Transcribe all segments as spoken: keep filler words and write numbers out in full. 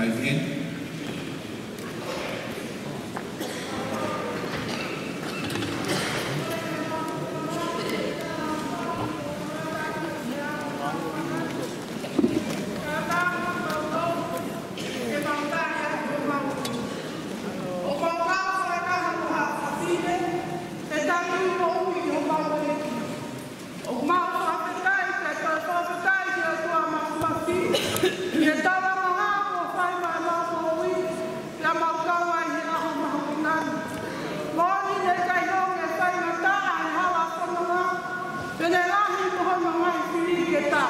Amen. ʻOku mau fakafetaʻi, pea toe fakafetaʻi ki he ʻOtua Māfimafi, ʻi he tala maha kuo fai maʻa ʻemau moʻui, pea mau kau ai he ʻaho mahuʻinga ni. Moʻoni naʻe ʻikai ʻi ai ha faingataʻa he hala fononga, pea naʻe lahi mo hono ngaahi fili ke tā.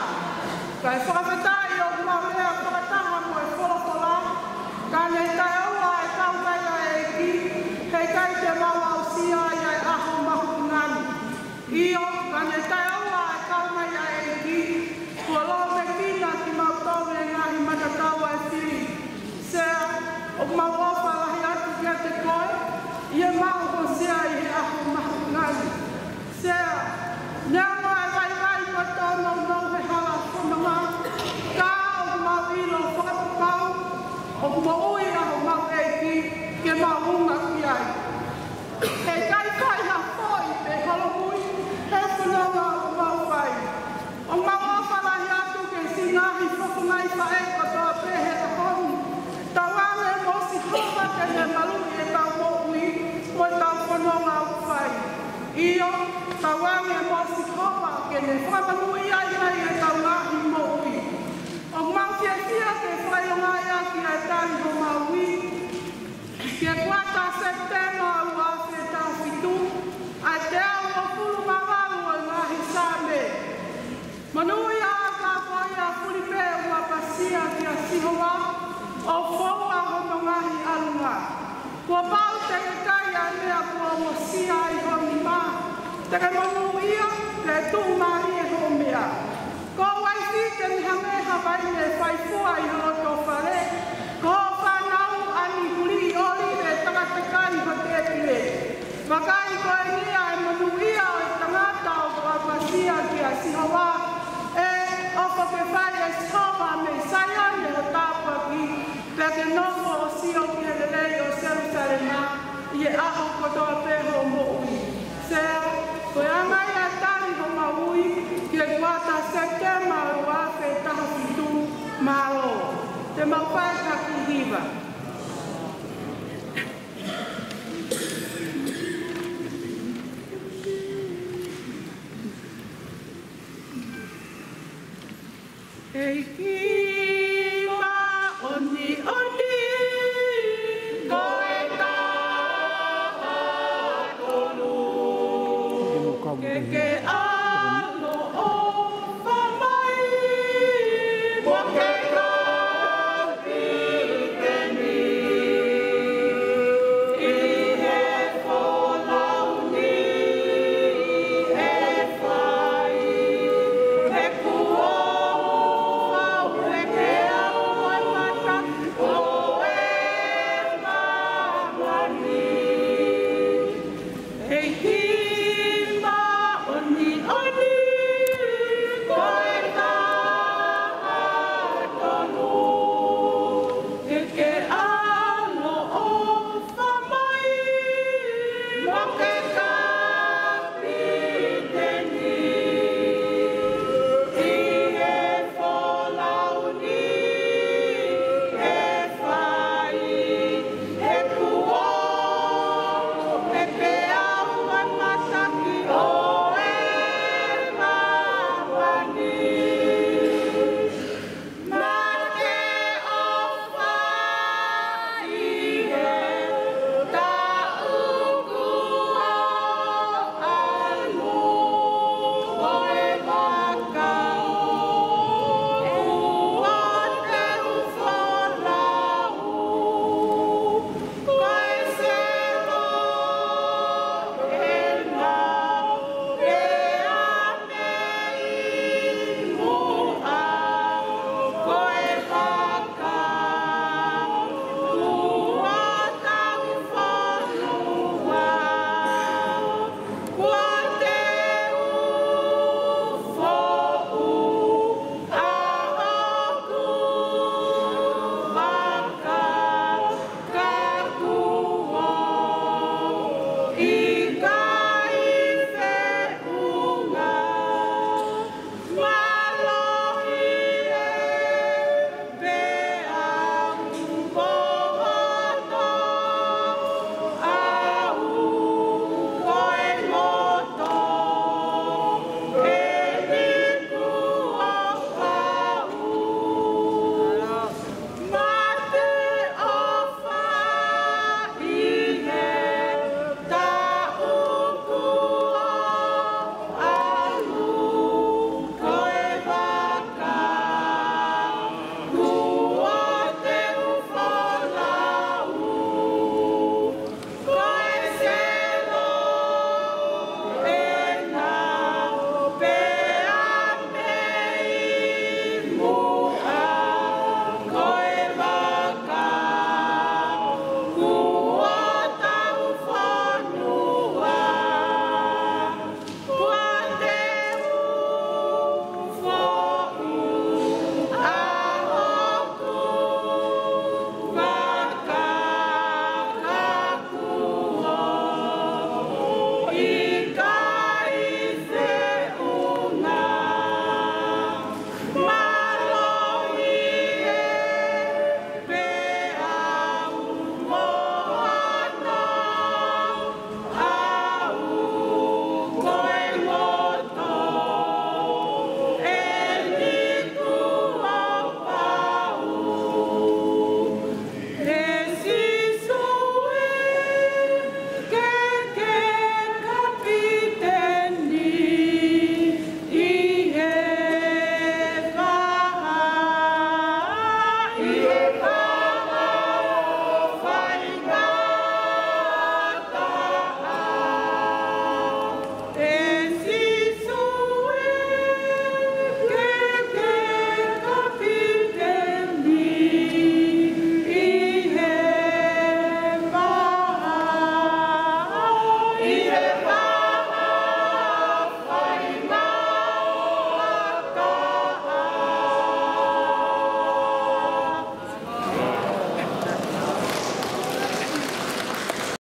Kae fakafetaʻi ʻoku mau lea fakataha mo e folofola, ka ne taʻeʻoua ʻa e kau mai ʻa e ʻEiki, heʻikai te mau aʻusia ai ʻa e ʻaho mahuʻinga ni. ʻIo, ka ne taʻeʻoua ʻa e kau mai ʻa e ʻEiki, kuo lōmekina kimautolu ʻe he ngaahi matatau ʻa e fili. Sea, ʻoku mau ʻofa lahi atu kiate koe, ʻi he maʻu ho sea ʻi he ʻaho mahuʻinga ni. Sea, neongo ʻa e vaivai mo e tōnounou he hala fononga, ka ʻoku mau ʻilo fakapapau ʻoku moʻui ʻa homau ʻEiki ke mau unga ki ai. Heʻikai fai ha foʻi pe holomui he fononga ʻoku mau fai. ʻOku mau ʻofa lahi atu ki he siʻi ngaahi fofonga ʻi faʻē kotoa pē he ʻaho ni. Tauange mo Sihova ke ne maluʻi ʻetau moʻui mo ʻetau fononga ʻoku fai. ʻIo, tauange mo Sihova ke ne fakamonūʻia mai ʻetau ngaahi moʻui. ʻOku mau fiefia ke fakaʻilongaʻi ʻaki ʻa e tali homau ui ki he kuata Sepitema ua afe taha fitu, ʻa e teau uofulu mā valu ʻo e ngaahi Saame. Monūʻia ʻa e kau ko ia fuli pē ʻoku ʻapasia kia Sihova, ʻo fou ʻa hono ngaahi ʻalunga. Kuo pau te ke kai ʻa e meʻa kuo ongosia ʻi ho nima, te ke monūʻia, pea tuʻumālie hoʻo meʻa. Ko ho uaifi te ne hangē ha vaine faifua ʻi ho loto fale, ko hoʻo fānau ʻa e kuliʻi ʻōlive takatakai ʻi ho tēpile. Vakai, ko eni ʻa e monūʻia ʻo e tangata ʻoku ʻapasia kia Sihova. ʻE, ʻofa ke fai ʻe Sihova mei Saione ho tāpuaki, pea ke nofo ʻo sio ki he lelei ʻo Selusalema ʻi he ʻaho kotoa pē hoʻo moʻui. Sea, ko e anga ia ʻa e tali homau ui ki he kuata Sepitema ua afe taha fitu. Mālō. Te mau fai ha kiʻi hiva. ʻEiki